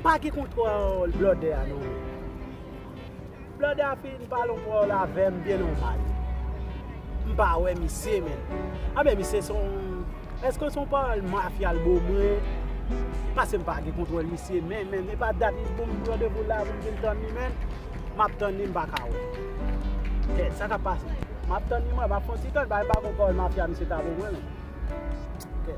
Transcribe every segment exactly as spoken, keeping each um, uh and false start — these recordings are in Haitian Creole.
Pa gen kontwòl blòdè a non. Blòdè a fin pale yon pawòl avè m byen nòmal. M pa wè misye, men. Anben, misye se yon, èske se yon pawòl mafya l ba mwen? Paske m pa gen kontwòl misye, men, men, e pa dat li ban m randevou la pou m vin tann li, men. M ap tann li, m pa ka wè. Kèt, sa k ap pase? M ap tann li, mwen, m ap fè yon ti tann, pa, pa gen pawòl mafya misye ta ba mwen, men. Ok.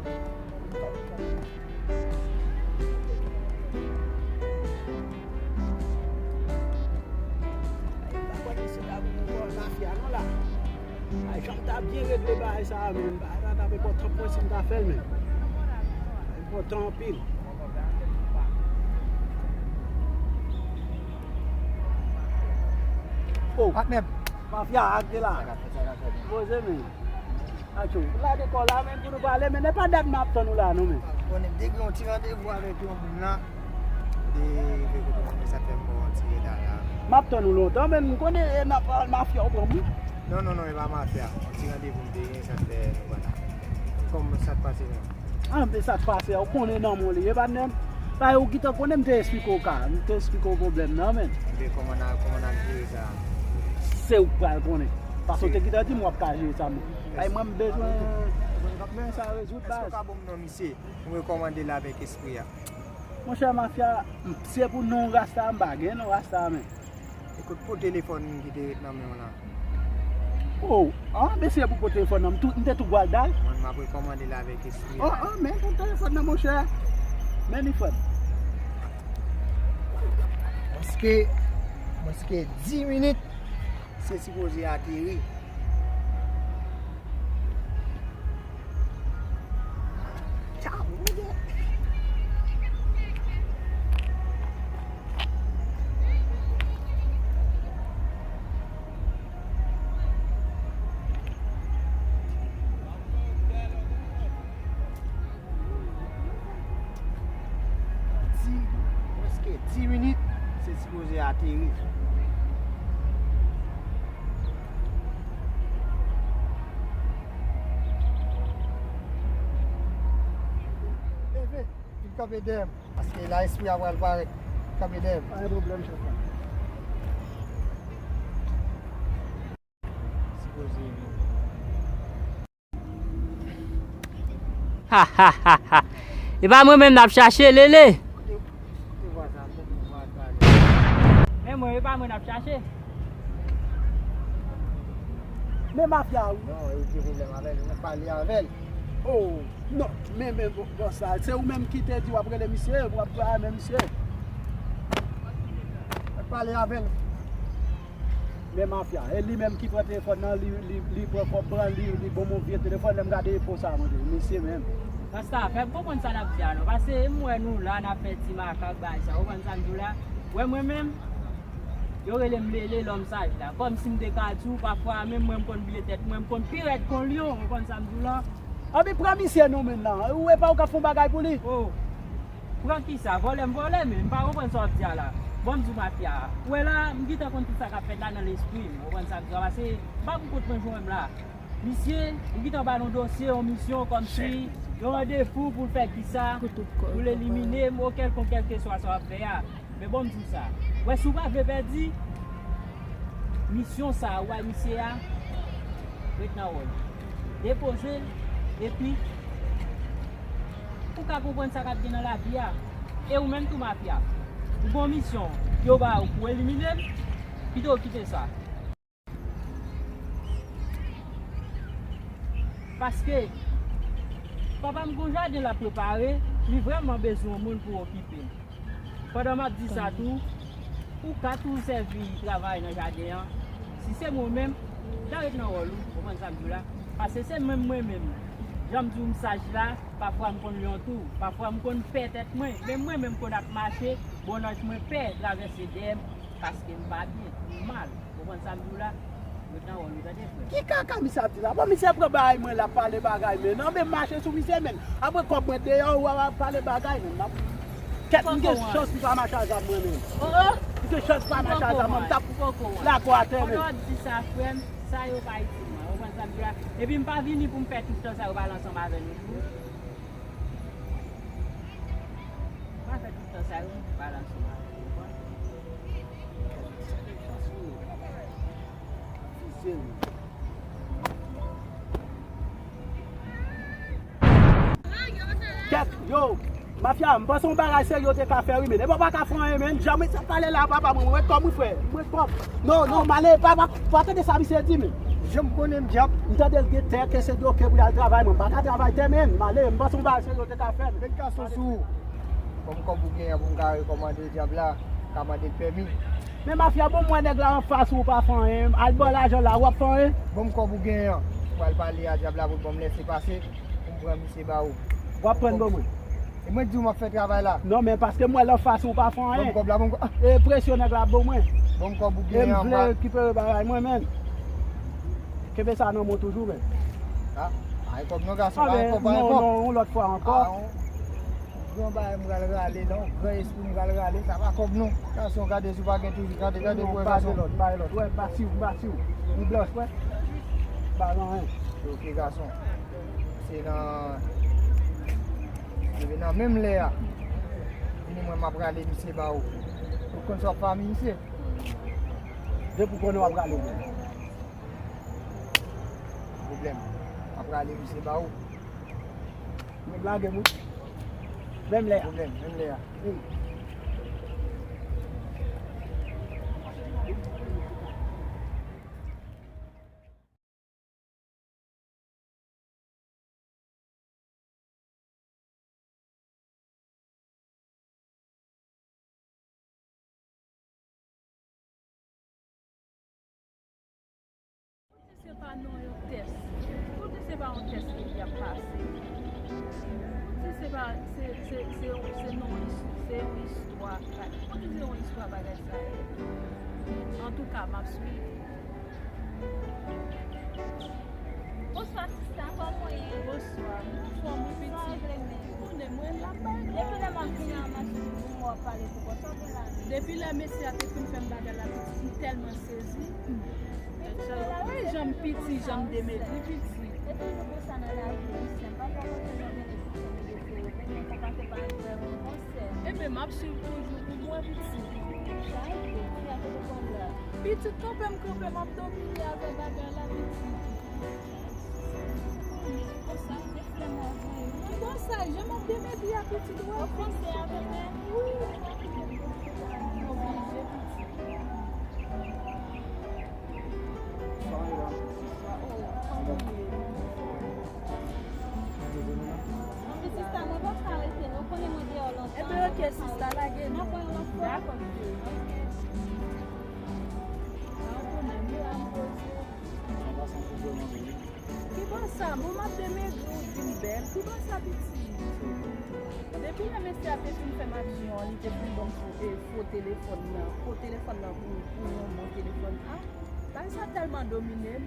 Ay, pa kwè misye ta vin pran mafya non la. Ay, jan m ta byen regle bagay sa a, men bagay sa t ap enpòtan pou mwen si m ta fè l, men. Enpòtan anpil. Oh, patnè m. Mafya, ak de la. Sa k ap fèt, sa k ap fèt. Poze, men. Atchou, lage kò la menm pou nou pale, men e pa dat m ap tann ou la non, men. Konnen m te gen yon ti randevou avèk yon moun la. M te rive kote moun, men sa fè m pran yon ti reta la. M ap tann ou lontan, men m konnen e nan pawòl mafya ou pran m wi. Non, non, non, e pa mafya. Yon ti randevou m te gen, sa fè nou pa la. Kòman sa t pase menm? Ah, men sa k pase a, ou konnen nan men w li ye, patnè m. Sa yo gentan konnen m te esplike w ka, m te esplike w pwoblèm nan, men. Ebyen, kòman n a, kòman n ap jere sa? Se ou k pral konnen. Paske w te gentan di m w ap ka jere sa, men. Ay, mwen, m bezwen, m bezwen sa rezoud, baz. Èske w ka ban m non misye? M rekòmande l avèk espri a. Monchè mafya, se pou non rasta, m pa gen non rasta, men. Ekout, pou telefòn ki te ret nan men w lan. Oh, ah, mesye pou pou telefòn nan, m tou, m te tou pral dal. Mwen, m ap rekòmande l avèk espri. Oh, ah, men pou telefòn nan, monchè. Men li fè m. Paske, paske dis minit, se sipoze ateri. Tchao, nègè. Di, prèske dis minit, se sipoze ateri. Leve, vin kanpe dèyè m, paske la espri a pral parèt. Kanpe dèyè m. Pa gen pwoblèm, chèf la. Sipoze vin. Ha, ha, ha, ha. E pa mwen menm n ap chache, Lele. Men mwen, e pa mwen n ap chache. Men mafya, wi. Non, e ou ki gen pwoblèm avè l, ou pale avè l. Oh, non, men, men, bon, bon, sa, se ou menm ki te di w ap rele misye, w ap travay men misye. Pale avè l. Men mafya, e li menm ki pran telefòn nan, li, li, li pran kòb pran, li, li ban m yon vye telefòn, lè m gade epo sa, mwen di, mesye menm. Rasta, fè m konprann sa n ap di a non, paske m wè nou la, n ap fè ti makak, bagay sa, ou konprann sa m di w la? Wè mwen menm, yo rele m Lele lòm saj la, kòmsi m te ka di w, pafwa menm mwen m konn bliye tèt mwen, m konn pi rèd kon lyon, ou konprann sa m di w la? Anben pran misye non menm nan, ou e pa ou k ap fè yon bagay pou li? Oh. Pran kisa? Vòlè m vòlè, men m pa konprann sa w ap di a la. Bon, m di w mafya a. Ou wè la, m gentan konn tout sa k ap fèt la nan lespri m. Ou konprann sa m di w a, paske m pa pou kont mwen jwenn m la. Misye, ou gentan ba l yon dosye, yon misyon, kòmsi yon randevou pou l fè kisa, pou l elimine m, o kèlkonk, kèlkeswa sa w ap fè a. Men bon, m di w sa. Wè, si w pa vle pèdi, misyon sa a, ou bay misye a, ret nan wòl ou. Depoze l, epi ou ka konprann sa k ap gen nan lavi a. E ou menm tou mafya, ou gen yon misyon yo ba ou pou elimine m, kite w kite sa. Paske papa m gen yon jaden l ap prepare, li vrèman bezwen yon moun pou okipe l. Pandan m ap di sa tou, ou ka tou sèvi travay nan jaden an. Si se mwen menm, w ta ret nan wòl ou, ou konprann sa m di w la? Paske se menm mwen menm, jan m di w m saj la, pafwa m konn lyon tou, pafwa m konn pè tèt mwen, men mwen menm konn ap mache, bonnanj mwen pè travèse dèyè m, paske m pa byen, m mal. Ou konprann sa m di w la? Ret nan wòl ou, tande, frè m. Ki kaka misye ap di la? Bon, misye pran bagay mwen, l ap pale bagay, men non, men mache sou misye, men. Apre kòb mwen deyò, ou ap pale bagay, men. M ap, kèt, m gen chans m pa mache a zam mwen, men. M gen chans m pa mache a zam mwen, m t ap lakò atè, men. Pandan w ap di sa, frè m, sa yo pa itil mwen. Ou konprann sa m di w la? Epi m pa vini pou m fè tout tan sa yo pale ansanm avè nou tou. M pa fè tout tan Sa yo pa la sou la. Kèt, yo, mafya, m panse yon bagay serye yo te ka fè, wi, men. Epi w pa ka fè anyen, men. Jan mwen sa pale la, papa, mwen, mwen kòb, wi, frè. Mwen kòb. Non, non, m ale, pa, pa, pa tande sa misye di, men. Jan m konnen m dyab. M tande l gen tè, ke se doke pou y al travay, mwen. M pa ka travay tè, men. M ale, m panse yon bagay serye yo te ka fè, men. Met gason sou ou. Bon, kòb ou genyen pou m ka rekòmande dyab la, ka mande l pèmi. Men mafya, bon, m wè nèg la anfas ou pa fè anyen, al ba w lajan la, w ap fè anyen? Bon, kòb ou genyen an, ou pral pale a dyab la pou l ban m lèse pase, pou m pran misye ba ou. W ap pran ban mwen. E mwen di w m ap fè travay la. Non, men paske m wè l anfas ou pa fè anyen. Bon, kòb la, bon, kòb. E presyon nèg la ban mwen. Bon, kòb ou genyen an, m vle rekipere bagay mwen, men. Kenbe sa nan men w toujou, men. Ah, ay kòb non, gason, ay kòb, ay kòb. Non, non, yon lòt fwa ankò. Gran bagay m pral rale la, yon gran espri m pral rale, sa pa kòb non. Gason, gade si w pa gen toujou, gade, gade pou wè gason. Bay lòt, bay lòt, wè, m pa swiv, m pa swiv. Li blanch, wè. Bay lòt, hein. Ok, gason. Se nan, se nan menm lè a. Vini mwen, m ap rale misye ba ou. Ou konn sa w ap fè a misye? Depi w konnen w ap rale mwen. Pwoblèm. M ap rale misye ba ou. Menm lage m wi. Menm lè a. Pwoblèm, menm lè a. Wi. Poutji se pa nan yon tès? Poutji se pa yon tès ke li ap pase? Poutji se pa, se, se, se, se nan yon is-, se yon istwa? Poutji se yon istwa bagay sa ye? Antouka, m ap swiv. Bonswa, sista, kòman w ye? Bonswa, m anfòm wi, pitit. Sa w regle menm? Ou konnen mwen la, bay. Depi lè m ap vini an machin pou mwen, w ap pale pou kò, sa w gen la menm? Depi lè mesye a te fin fè m bagay la, pitit, m tèlman sezi. Wi, jan m piti, jan m demegri, pitit. E toujou konsa nan lavi, Ayisyen. M pa fè konsa, jan m gen de piti, m gen de piti, m gen konsa, se pa yon vrè bon konsèy. Ebyen, m ap swiv toujou pou mwen, pitit. Sa e, fi a kote w pran la? Pitit, kanpe m kanpe, m ap domine avè bagay la, pitit. Konsa, se flè m ap voye. Konsa, jan m ap demegri a, pitit, wè. Ou panse avè mwen? Wi. Oblije, pitit. Anpil sista, mwen pa ka rete non, konnen mwen deyò lontan. Ebyen, ok, sista, lage nou. N ap wè yon lòt fwa. Dakò, m cheri. Ok. Sa w konnen, m la, m poze. Ki bò sa? Bon, m ap demegri, ou di m bèl. Ki bò sa, pitit? Depi lè mesye a te fin fè m aksyon an, li te fin ban m fo, e, fo telefòn nan. Fo telefòn nan pou, pou yon bon telefòn. Ah, bagay sa tèlman domine m.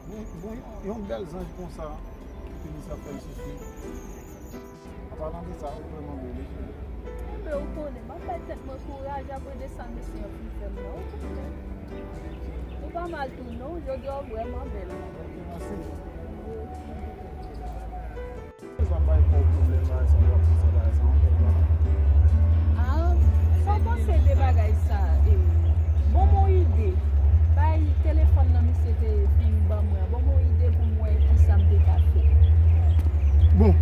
Bon, bon, yon bèl zanj konsa, ke misye ap fè l soufri. An palan de sa, ou vrèman bèl, wi. Enben, ou konnen, m ap bay tèt mwen kouraj apre de sa misye an fin fè m nan, ou konnen. Ou pa mal tou non, jodi a ou vrèman bèl. Ok, mèsi. Sa bay kò w pwoblèm, bagay sa, w ap di sa, bagay sa, ankò, pa. Ah, sa w panse de bagay sa? E, bon, bon ide. Bay telefòn nan misye te fin ban mwen. Bon, bon ide pou m wè kisa m te ka fè. Bon,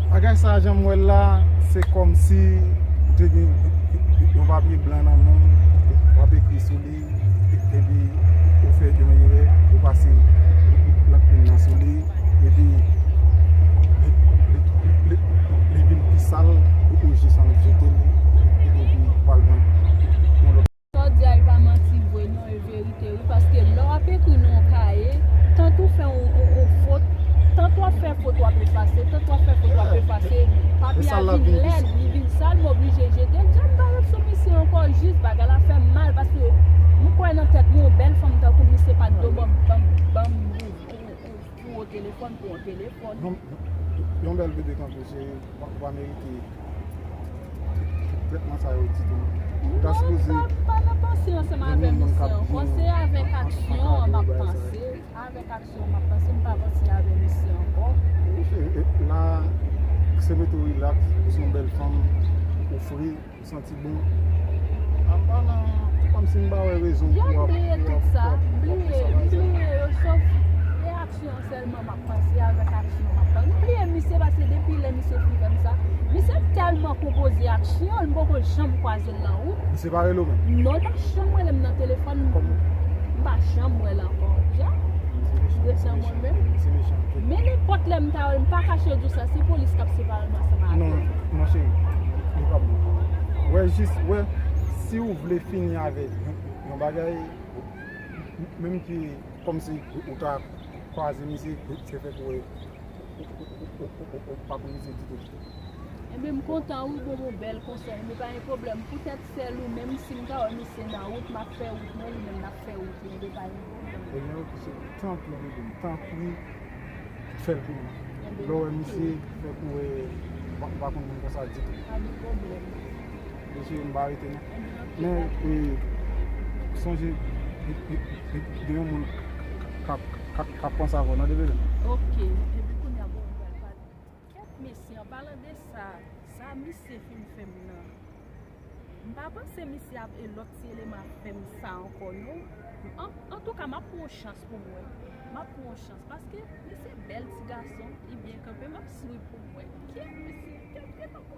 bagay sa, jan m wè l la, se kòmsi ou te gen yon papye blan nan men w, w ap ekri sou li, epi ou fè yon erè, ou pase lank plim nan sou li, epi li, li, li, li, li vin pi sal, ou, ou jis annik jete l, epi ou al pran yon lòt. Sa w di a, e pa manti vre, non, e verite, wi, paske lè w ap ekri nan yon kaye, tant ou fè yon, yon, yon fot, tant w ap fè fot, w ap efase, tant w ap fè fot, w ap efase, papye a vin lèd, li vin sal, m oblije jete l. Jan m pa ret sou misye ankò, jis bagay la fè m mal, paske m kwè nan tèt mwen, yon bèl fanm tankou misye pa t dwe ban m, ban m, ban m pou yon telefòn, pou yon telefòn. Yon, yon bèl bebe tankou w, cheri, w pa, w pa merite trètman sa yo ditou. Ou ta sipoze. Non, m pa, pa nan panse ansanm avè misye ankò. Se avèk aksyon an m ap panse. Avèk aksyon an m ap panse, m pa panse avè misye ankò. Wi, cheri, e, la, Se mete w rilaks, ou se yon bèl fanm, ou fre, ou santi bon. Apa nan, kòmsi m pa wè rezon pou w ap, pou w ap, pou w ap, pou w ap fè sa la. Bliye, bliye yo, sòf reaksyon sèlman m ap panse, avèk aksyon m ap panse. M bliye misye, paske depi lè misye fin fè m sa, misye tèlman konpoze aksyon, m poko janm kwaze l nan wout. Misye pa rele w menm? Non, l pa janm rele m nan telefòn. M pa janm wè l ankò. Ja? Misye mechan, misye mechan, misye mechan. Men nenpòt lè m ta wè l, m pa kache di w sa, se polis k ap separe m ansanm avè l. Non, non, cheri, li p ap bon. Wè, jis, wè, si w vle fini avè yon, yon bagay, menm ki kòmsi ou ta kwaze misye, se fèk ou wè ou pa konn misye ditou. Ebyen, m kontan wi, bon, bon, bèl konsèy, men pa gen pwoblèm. Poutèt sèl ou menm, si m ta wè misye nan wout, m ap fè wout mwen, li menm l ap fè wout li, ebyen, pa gen pwoblèm. Ebyen, oke, cheri, tanpri, bebe m, tanpri, fè l pou mwen. Lè w wè misye, fèk ou wè, m pa, m pa konn moun konsa ditou. Pa gen pwoblèm. Mesye, m pa rete non. Men, e, sonje, gen yon moun k ap, k ap, k ap panse avè w nan demen. Oke. Epi kounye a, bon, m pral pale. Kèt mesye, an palan de sa, sa misye fin fè m nan. M pa panse misye ap, e lòt ti eleman ap fè m sa ankò, non. An, antouka, m ap pran yon chans pou m wè. M ap pran yon chans, paske misye bèl ti gason, li byen kanpe, m ap swiv pou m wè. Kèt mesye, kèt, kèt ankò.